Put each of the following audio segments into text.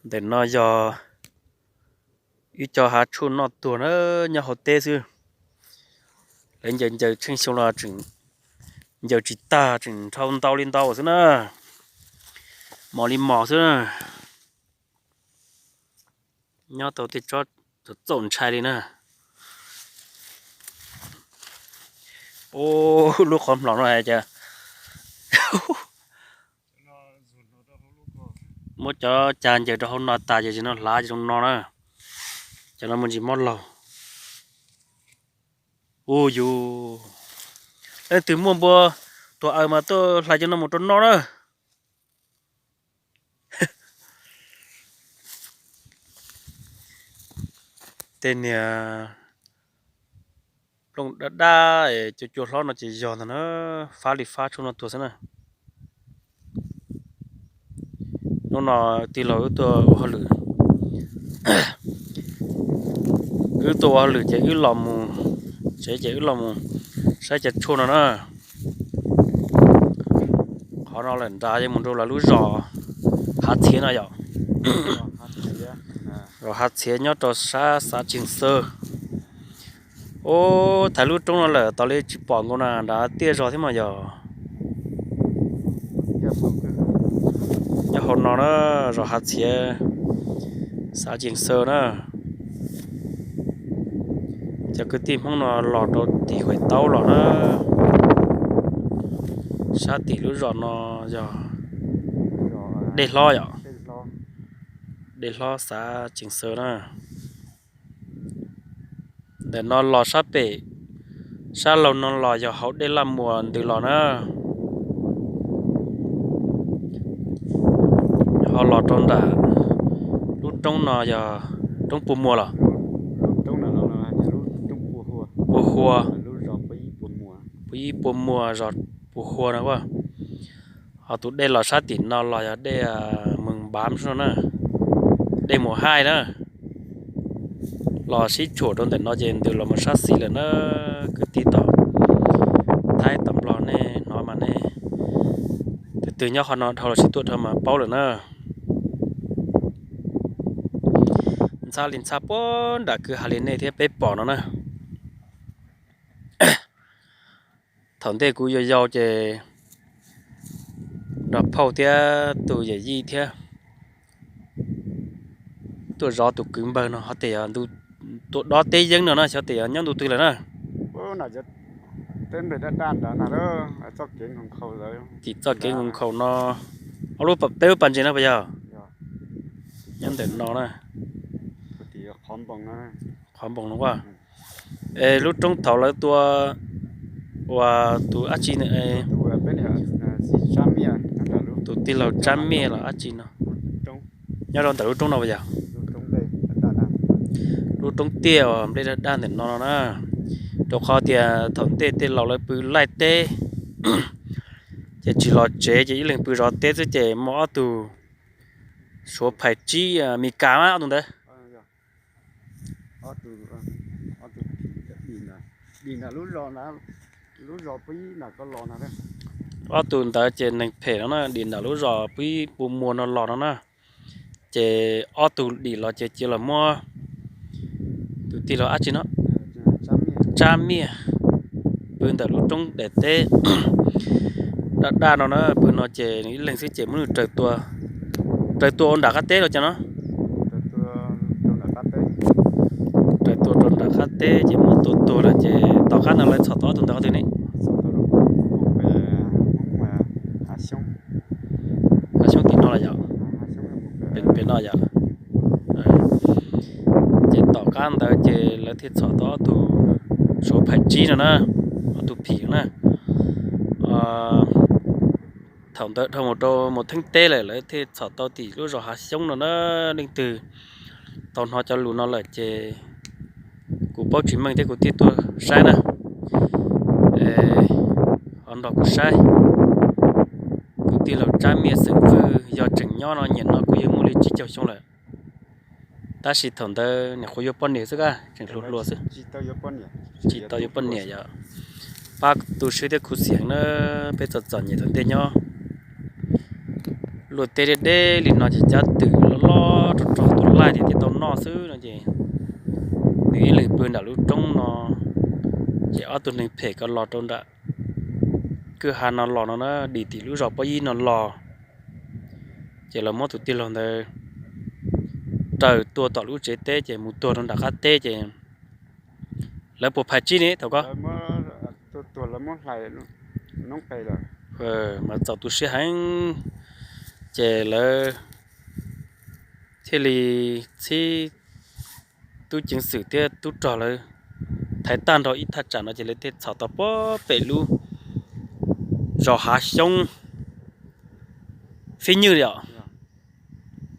Ntawm no yog ib co hav tshuaj noj tuag na, nyob hauv teb xwb. Lawv ncaws ncaws tsheej xyoo los tseem ncaws tsis tag, tseem nrhau ntau li ntau xwb na, mos li mos xwb na. Nyob tau tej tsob txaum ntshai li na. Ub, lub qhov mlom no hais tias muab cov cag ncaws rau hauv no tas ces no hlav zoo no na. Cov no muaj ntsis mob laug. Ub yus, leej twg muaj npua tuag aws mas tuaj hlais cov no mus rau noj na. Tej niag plooj dab dab es cua cua hlob no ces yog ntag na, fab li fab tshuaj no tuag xwb na. Hnub no tij laug wb tuaj ua hauj lwm, wb tuaj ua hauj lwm ces wb los mus tsev ces wb los mus saib cov tshuaj no na. Qhov no lawm nrad yuav mus rau lawv lub zos Hav Txhiav no yom. Zos Hav Txhiav nyob rau sab xav Tsees Xawj. Ub, thaiv lub roob no lawm tos li tsis pom nkaus na, nrad tiaj zog thiab mas yog. Nyob hauv no na, zos Hav Txhiav, xav Tsees Xawj na. Cov kwv tij Hmoob no los rau tim Huais Taub los na. Sab tim lub zos no yog Dej Hlob yom, Dej Hlob xav Tsees Xawj na. Ntawm no los sab pem, sab laug no los yog hauv Dej Laj Muas ntws los na. Ho los rau nram lub roob no yog roob Pua Muas los? Pua Hua. Pua Ib Pua Muas zos Pua Hua na. Ho tus dej los sab tim no los yog dej Mees Npav no na, dej Mus Haij na. Los sib tshuam rau ntawm no ces ntws los mus sab xis lawm na. Kwv tij tom Thaib tom Nplog nej hnov mas nej, tus twg nyob qhov no dhau los sis tuaj dhau mas paub lawm na. Ntxhab li ntxhab puag nram kwj ha li nej thiab peb pom no na. Thaum ntej kuv yau yau ces nrog phauj thiab tus yawm yij thiab tuaj zov tus kwv npawg no, ho tias yog ntu, tuaj dob teb yeeb no na, xyov tias yog nyob ntu twg lawm na. Tim txoj kev nkaus nkhaus no, ob lub, peb lub pas ntses no puas yog? Nyob ntawm no na. Qhov npoo no as. Es lub roob thaud lawv tua uas tus dab tsi, tus tij laug Tsab Miaj los dab tsi no, nyob rau ntawm lub roob no puas yog? Lub roob tiaj uas nplej daj daj ntawm no no na. Rau qhov tias thaum ntej tej laus lawv pw laij teb ces tsis los tsev ces ib leeg pw zov teb xwb ces muaj ob tug Suav Phais Tsib Mes Kas, ob tug ntawd. Ob tug ntawd ces neeg phem no na, dim nram lub zos Pub Ib Pua Muas no los no na. Ces ob tug dim los ces cia los muab tus tij laug dab tsi no, Tsab Miaj, pw ntawm lub roob daim teb daj daj no na, pw no ces nws ib leeg xwb ces muab nws raws tua, raws tua ua nram qab teb los cas no. Raws tua rau nram qab teb ces muab tua tuag lawm ces tom qab no lawv txhom tau ob tug ntawd qhov twg ne? Hav Xyoob tim no los yog? Pem no yog. Ces tom qab ntawd ces lawv thiaj txhom tau ob tug Suav Phais Tsib no na, ob tug phim na. Thaum ntawd dhau mus rau mus theeb teb lawm lawv thiaj txhom tau tim lub zos Hav Xyoob no na. Leej twg tau hnov cov lus no lawm ces kuv paub tsis meej thiab kuv thiaj tuaj saib na. Ho nrog kuv saib, tus tij laug Tsab Miaj xeem Fwj yog tseem nyob no, nyuam no kuj yuav muaj li tsib caug xyoo lawm. Tab sis thaum ntawd nyuam qhuav yuav poj niam xwb, tseem hluas hluas xwb, tsis tau yuav poj niam yom. Pab tu siab thiab khuv xim na, peb txom txom nyem thaum ntej nyob. Luaj teb deb deb li no ces cab twm loj loj Ob rog rog tus laij tias thiaj tau noj xwb no ces nws ib leeg pw nram lub roob no, ces ob tug neeg phem ko los rau nram kwj ha no los no na, dim tim lub zos pob yib no los, ces lawv muab tus tij laug ntawd raws tua tom lub tsev teb ces mus tuag rau nram qab teb ces lawv puas phais tsib ne thaum ko mas txaus tu siab heev, ces lawv thiaj li txhib tub ceev xwm thiab tub rog lawv thaiv tag nrho ib thaj tsam no ces lawv thiaj txhom tau puag pem lub zos Hav Xyoob Fib Nywj li os,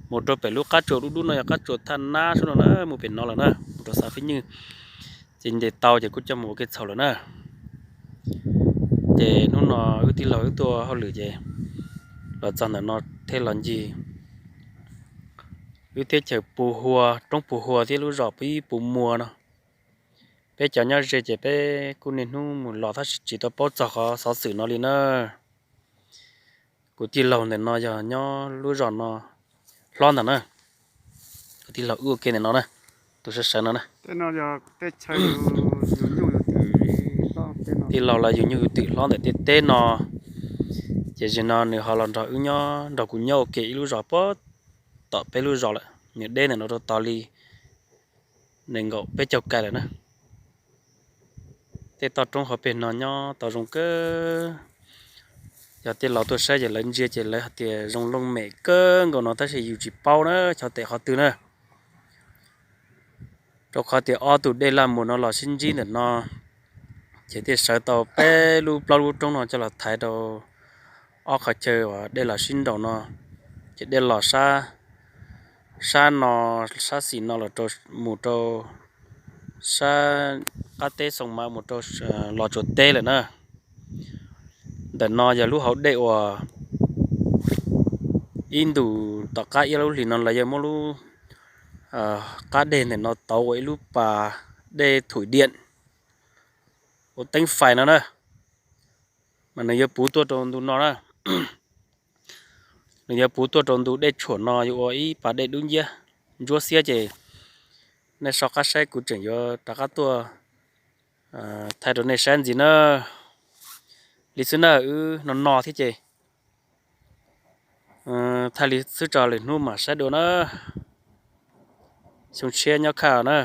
mus rau pem lub qab tsuas dub dub no yog qab tsuas Thaj Nab sub no na, mus pem no lawm na, mus rau xav Fib Nywj, ces ntes tau ces kuj coj mus ua kev txhaum lawm na. Ces hnub no wb tij laug wb tuaj hauj lwm ces los txog ntawm no thiaj los ncig wb teb chaws Pus Hua, roob Pus Hua thiab lub zos Pus Ib Pus Muas no. Peb cov nyob ze ces peb kuj niaj hnub mus los tab sis tsis tau paub txog qhov xov xwm no li na. Kuv tij laug ntawm no yog nyob lub zos no hlob ntag na. Kuv tij laug wb ua ke ntawm no na, tus sawv sawv no na. Tij laug los yug nyuj yug twm hlob ntawm tej teb no, ces zaum no nws ho los nrog wb nyob, nrog kuv nyob ua ke ib lub zos puag tom peb lub zos lawm, nws deb ntawm no rau tau li nees nkaum peb caug kais lawm na. Tej toj roob hauv pes no nyob tau zoo kawg. Yog tej laus tuaj saib ces lawv ntsia ces lawv hais tias zoo looj mem kawg nkaus no tab sis yus tsis paub na xyov tes qhov twg na. Rau qhov tias ob tug dej Laj Muas no los sib ntsib ntawm no, ces thiaj sawv tau peb lub plaub lub roob no coj los thaiv rau ob qhov chaw uas dej los sib nraus no, ces dej los sab, sab no, sab xis no los rau, mus rau sab qab teb Xoo Mav mus rau Los Tsuas teb lawm na. Ntawm no yog lub hauv dej uas ib ntus tom qab ib lub hlis no lawv yuav muab lub qab deg ntawm no tauv ua ib lub pas dej thum diam ua teeb fais no na, mas nws yuav puv tuaj rau ntu no na. Nws yuav puv tuaj rau ntu dej tshuam no yuav ua ib pas dej dub nciab ntsuab xiab ces nej so qab saib kuv tseem yuav rov qab tuaj thaij rau nej saib ntxiv na. Li xwb na, wb no no thiab ces thaij li xwb tso, lwm hnub mam saib dua na. Xyoo tshiab nyob khaj na.